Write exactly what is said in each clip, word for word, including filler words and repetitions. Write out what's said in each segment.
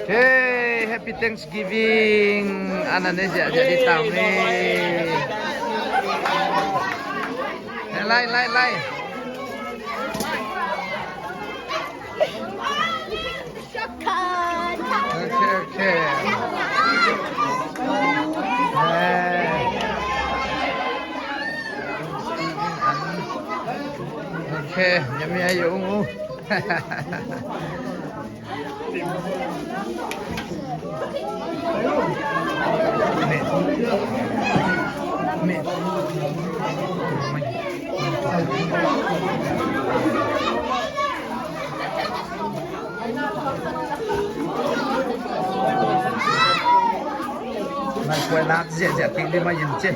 Okay, happy Thanksgiving. An a ne ziahziah ding ta ung e. Lai, lai, lai. Okay, okay. Eh. Okay, yummy, ayo, ungu. Lai kuai lak ziahziah kik dih mah in ci.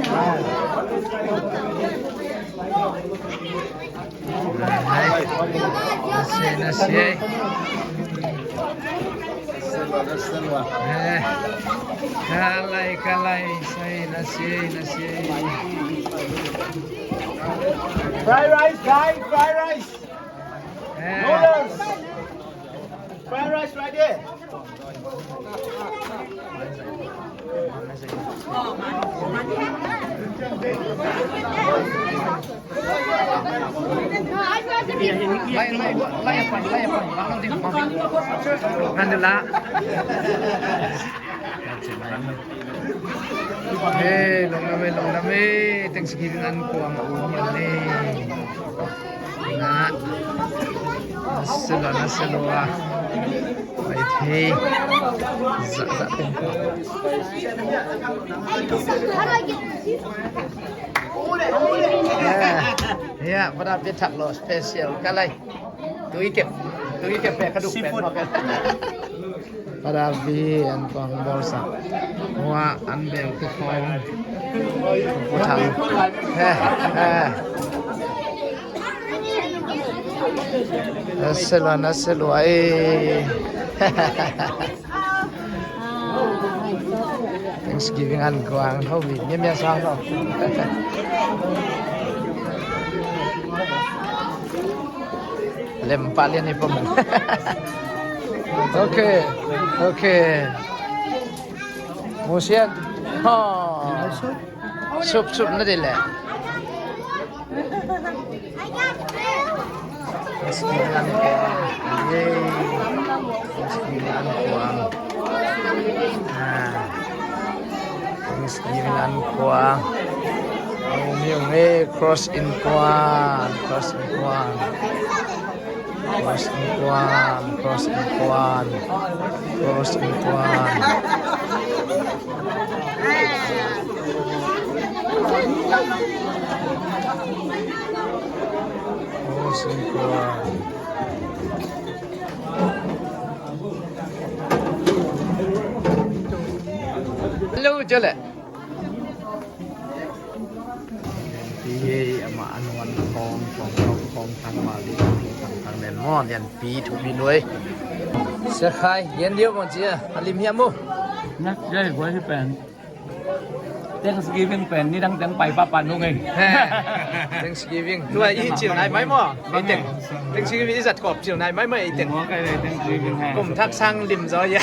Hai. Na siai, na siai. Eh. Ka lai, ka lai, sai, na siai, na siai. Fried rice, guys, fried rice. Eh. Noodles. Fried rice right there. Hey, lungdam e, lungdam e. Thanksgiving an kuang a um hiam ni? Na. Na se lo, na se lo a. Pai thei. Zah, zah teng. Ya, ya, pada pia thak lo special ka lai. Tui kep, tui kep pe ka duk pen. Pada bi an kuang bawlsak. Hua an beng tu khawng. Pu Thang. He, he. Na se lua, na se lua e. Thanksgiving an kuang tho bi. Miamia sa tho. Lem pah lian hi pah mah. Okay, okay. Musian. Ha. Sup, sup na dih leh. Thanksgiving an kuang. Yay. Thanksgiving an kuang. Ah. Thanksgiving an kuang. Au miung e, cross in kuang, cross in kuang. Cross in kuang, cross in kuang. Cross in kuang. Cross in kuang. Hello, Jale. Pi hei, amah a nuan khawng, khawng, khawng, khawng, thang mah li, thang, thang, thang nen maw, lianpi, thupi nuai. Sia Khai, gen dih maw cia, a lim hiam maw? Na, jai, guai hi pen. Thanksgiving pen, nidang teng pai pah pan nung ei. He, Thanksgiving. Tua i cil nai mai maw? Ei teng. Thanksgiving i zat kawp cil nai mai maw ei teng. Maw kai lei Thanksgiving he. Kum thak sang lim zaw ia.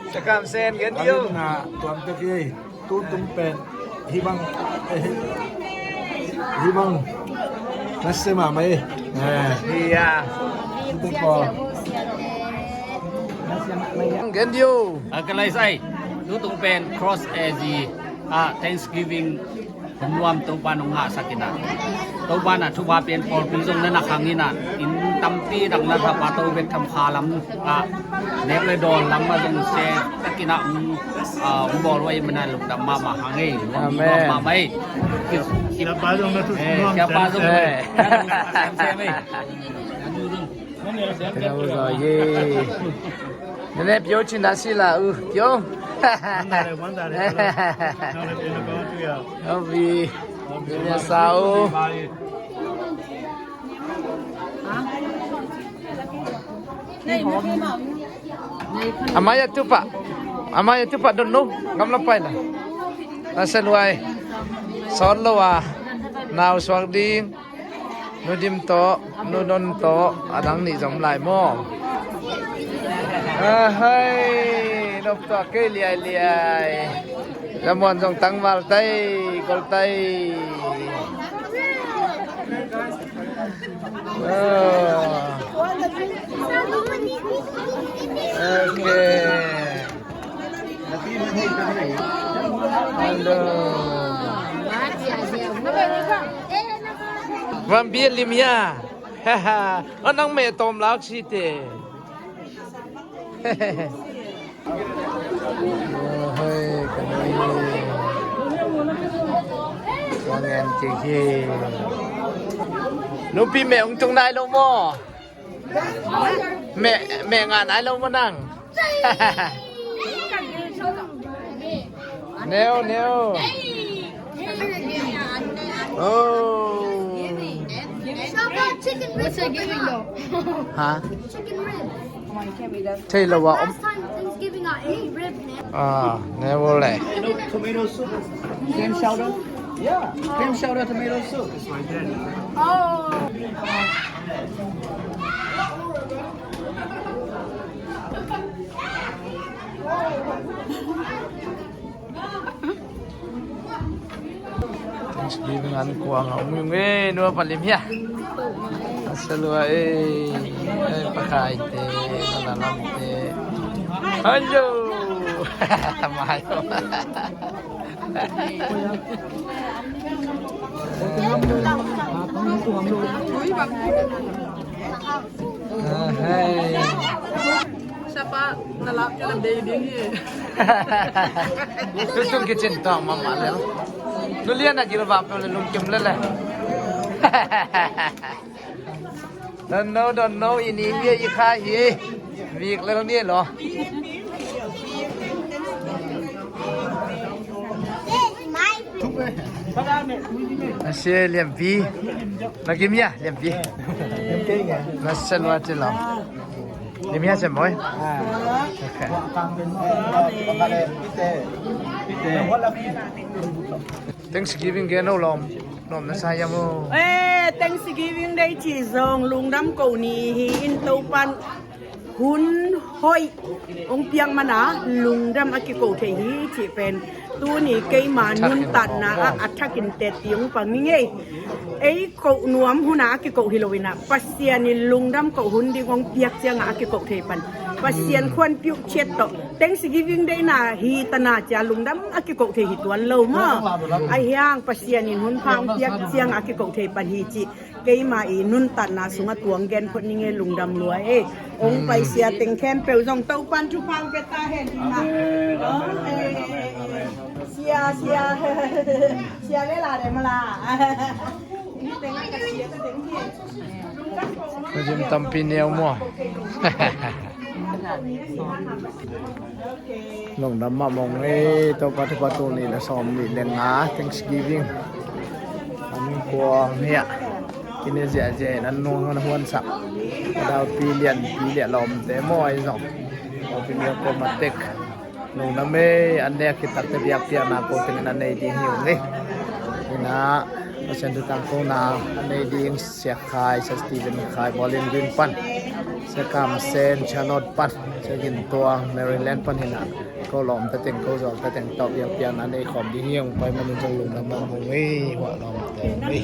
Sakam sen gen dih. Tuam tek ei. Tu tung pen hih bang, eh, hih bang na sia mahmah ei. Eh. Iya. Tu tung ko. Gen dih. A ka lai sai. Tu tung pen cross, eh, zi, ah, Thanksgiving. Hong nuam Topa nong ngahsak in ah. Topa na thupha pen pawlpi zong na na khang in ah. Inn tampi dang na thapa to bek tham kha lam ah. Nek le dawn lam ah zong se tak in ah hong, ah, hong bawl uh ahih manin lungdam mahmah hang ei. Amen. Nuam mahmah ei. Siapa zong na thu nuam sem sem ei. Tengah bergaya. Nenek pio cina sila uh pio. Awi. Nenek sau. Amaya tupa. Amaya tupa don't know. Ngam la pai la. Asa luai. Son lo wa. Nau suak ding. Nu Dim tawh, Nu Don tawh, a dang nih zom lai maw? Ahai, nop tawh kei liailiai. Lamuan zong tangval tai, gol tai. Oh. Okay. Hello. Van bia lim hia? Oh, nang meh tawm lak si te. Oh, hei, ka nui. Ka ngen kik hi. Nupi meh ong tung nai lo maw? Meh, meh ngah nai lo maw nang? Neu, neu. Oh. How about chicken ribs? What's it giving though? Ha? Chicken ribs. Thei lo ah om. Last time Thanksgiving I ate rib, man. Ah, neu le. Tomato soup. Clam chowder. Yeah, clam chowder, tomato soup. Oh. Thanksgiving an kuang a um yung e, nua palim hia. Asalua e, e, pakai te, nalalam te. Hello. Tamai. Ahai. Siapa na lap kena baby ni. Tutung kitchen tong mama le. Nulian na gilwa pe le lungkim le le. Don't know, don't know, ini hia i kha hi. Vik lel ni lo. A sia liampi. Na kim hia liampi. Na sa lua ci lo. Liam hia sia moi. Okay. Thanksgiving gen lo lom. Lom na sa ya mo. Eh, Thanksgiving Day ci zong lungdam ko ni hi in Topan hun hoih ong piak mana lungdam a kiko thei hi ci pen tuni keima nuntatna a a thakin tet ti ong pang ni ngei. Ei ko nuam huna a kiko hi lo ina Pasian in lungdam ko hun ding ong piak cianga a kiko thei pan Pasian khuan piuk ciat tawh Thanksgiving Day na hi tana cia lungdam a kiko thei hi tuan lo maw? A hiang Pasian in hun pha ong piak cianga a kiko thei pan hi ci. Keima i nuntatna sunga tuang gen phot ni ngei lungdam lua e. Ong pai sia teng khempeuh zong Topan thupha ong pia ta hen hi ma. Sia, sia. Sia le la de ma la. Ni teng a ka sia ka teng hi. Ka jim tampi neu maw. Lungdam mah mong e, Topa thupha tul nih le sawm nih le nga Thanksgiving an kuang hiah kine ziahziah in an nung an huansak. Ka daupi lianpi liah lawmte maw ahi zong. Daupi liah ko matek. Lungdam e, an nek khit takte biakpiakna ko tengin an nei ding hi ung e. Ina Pasian thu tangkona an nei ding Sia Khai, Sia Stephen Khai, Bowling Green pan, Sia Kam Sen, Charlotte pan, Sia Gin Tuang, Maryland pan hina. Ko lawmte teng, ko zawlte teng tawh biakpiakna nei khawm ding hi ung, pai manin zong lungdam mah mong e, huah lawmte mong e.